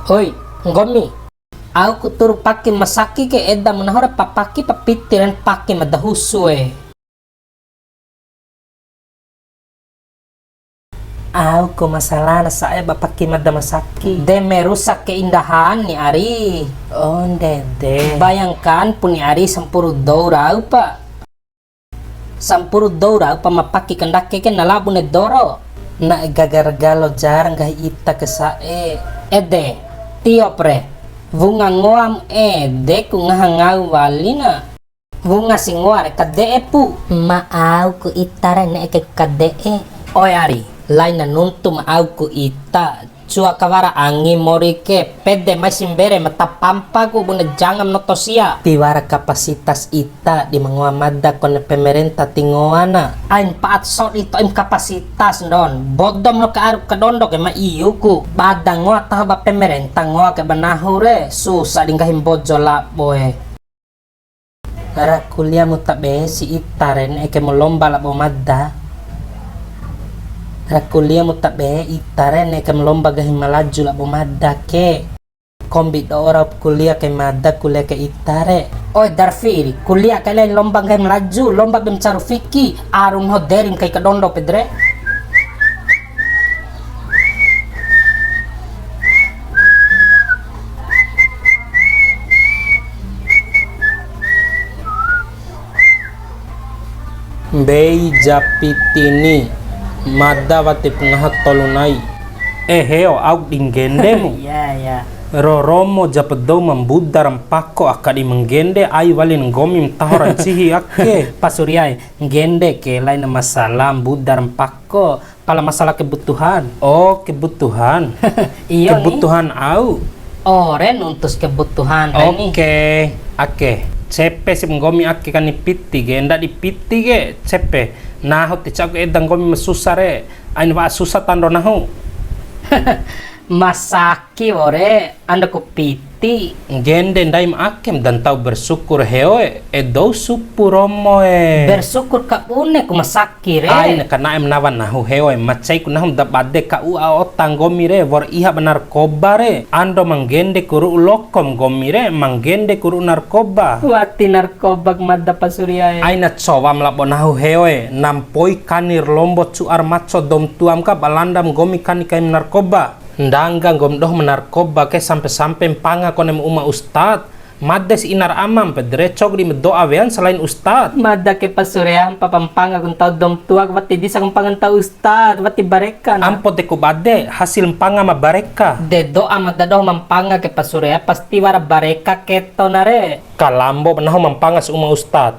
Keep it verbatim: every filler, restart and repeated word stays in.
Hoi, nggomi. Au ku turu paki masaki ke, eda mu nahu ra papaki papiti ren paki mada husu e. Au ku masalah na sa'e ba paki mada masaki. De me rusak keindahan ni ari. Oh, ndede. Bayangkan pu ni ari sampuru dou rau pa. Sampuru dou rau pa ma paki kandake ke na lao bune doro. Na'e gaga ra galo jar nggahi ita ke sa'e. Ede, tiop re. Wunga ngoam ede ku ngaha ngau wali na. Wunga si ngoa re kade'e pu. Ma au ku ita re ne'e ke kade'e. Oe ari, laina nuntu ma au ku ita. Cua kawara angi mori ke, pede mai si mbere ma tapampa ku bune janga ma noto sia. Tiwara kapasitas ita di ma ngoa mada kone pemerenta ti ngoa na. Ain paat sodi to'im kapasitas ndon. Bodom lo ka aru kadondo ke ma iu ku. Bada ngoa taho ba pemerenta ngoa ke ba nahu re. Susa di nggahi Mbojo labo e. Ra kulia mu tabe si ita re ne'e ke mu lomba labo mada. Ra kulia mu tabe ita re ne'e ke mu lomba nggahi Malaju labo mada ke. Kombi do'o rau kulia ke mada kulia ke ita re. Oe Darfiri, kulia ke lain lomba nggahi Malaju, lomba be ma caru fiki, arum ho derim kai kadondo pede re. Mbei ja piti ni, mada watip ngaha tolu nai. Ehe o, au di nggende mu. Iya, iya. Roromo ja pa dou ma mbuda ra mpako aka di ma nggende, ai walin nggomi ma taho ra ncihi ake. Pasuriae, nggende ke lain masalah mbuda ra mpako. Pala masalah kebutuhan. Oh, kebutuhan. Iyo ni. Kebutuhan au. Ore nuntus kebutuhan re ni. Oke, ake. Cepe sip nggomi ake kani piti ke, ndadi piti ke, cepe. Nahu ti ca'uku eda nggomi ma susa re. Ain wa'a susa tando nahu. Masaki ore. Ando ku piti. Nggende ndaim akem dan tau bersyukur heoe, e dou supu romoe. Bersyukur kabune ku masaki re. Aina kana'em nawa nahu heoe, macei ku nahu da bade ka u'a ota nggomi re, wor iha ba narkoba re. Ando manggende ku ru'u lokom nggomi re, manggende ku ru'u narkoba. Wati narkoba mada pasuriae. Aina cowam labo nahu heoe, nampoi kanir lombo cu'ar maco dom tuam ka balandam nggomi kani kaim narkoba. Ndangga nggomi doho ma narkoba ke sampe-sampe mpanga konem uma ustad. Made si inar amam pede re, cok di ma do'a wean selain ustad. Mada ke pasuream papa mpanga ku ntau dom tuak, wati disa ku mpanga ntau ustad, wati bareka na. Ampo de ku bade, hasil mpanga ma bareka. De do'a mada doho ma mpanga ke pasurea, pasti wara bareka keto na re. Kalambo ba nahu ma mpanga si uma ustad.